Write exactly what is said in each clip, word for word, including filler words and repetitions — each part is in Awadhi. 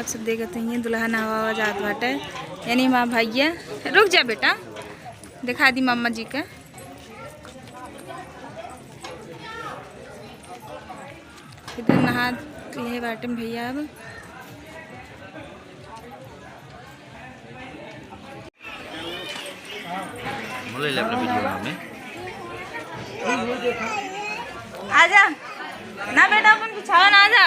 सब देखत हइये, दुल्हन आवा आवा जात बाटे, यानी हमार भैया। रुक जा बेटा, दिखा दी मम्मा जी के। इधर नहा लिहे बाटे भैया अब। बोले ले अपने वीडियो में। आजा ना बेटा, अपन बिछावा ना, आजा।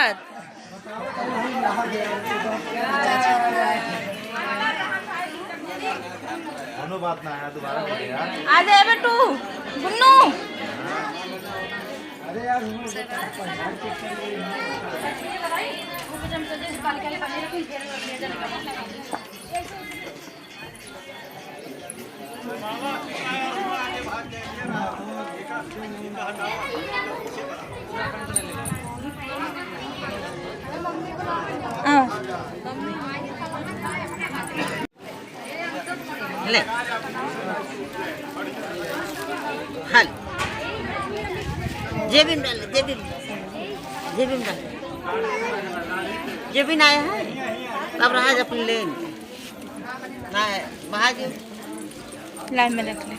कोनो बात ना है, दोबारा बोले यार। आजा बेटू, गुन्नू। अरे यार, ले। हाल। जेबी में डाल, जेबी में। जेबी में डाल। जेबी में आया है। अब रहा जब अपन लेन। ना, बाहर जो। लाइन में रख ले।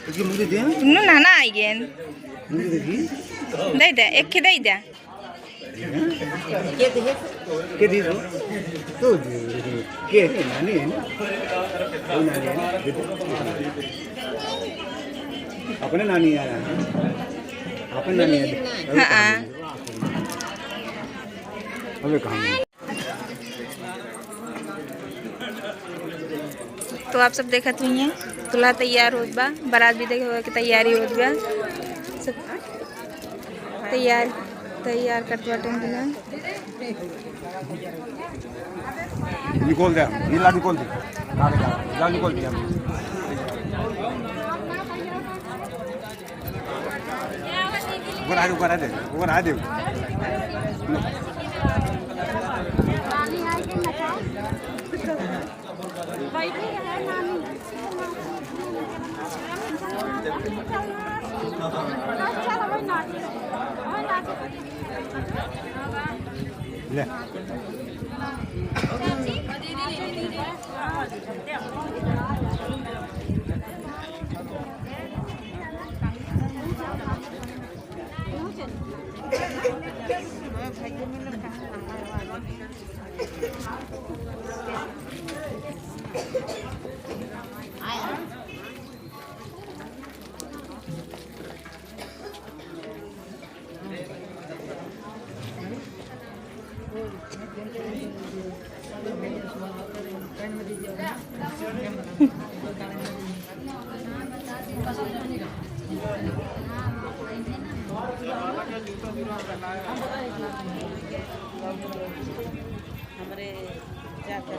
इसको मुझे दे। तुमने नाना आई गेन। मुझे दे दी। दे दे, एक ही दे दे। के दे? के दे दो? तो दे। के है? नानी है ना? वो नानी है ना? दे दो। अपने नानी है ना? अपने नानी है। हाँ। अबे कहाँ? तो आप सब देखत हुई हैं, दूल्हा तैयार होत बा, बारात भी देखे हुए की तैयारी होत बा, सब तैयार, तैयार करत बाटे दूल्हा। निकल दे, नीला निकल दे, जा निकल दे। ऊपर आ, ऊपर आ दे, ऊपर आ दे। ले। हमरे जाकर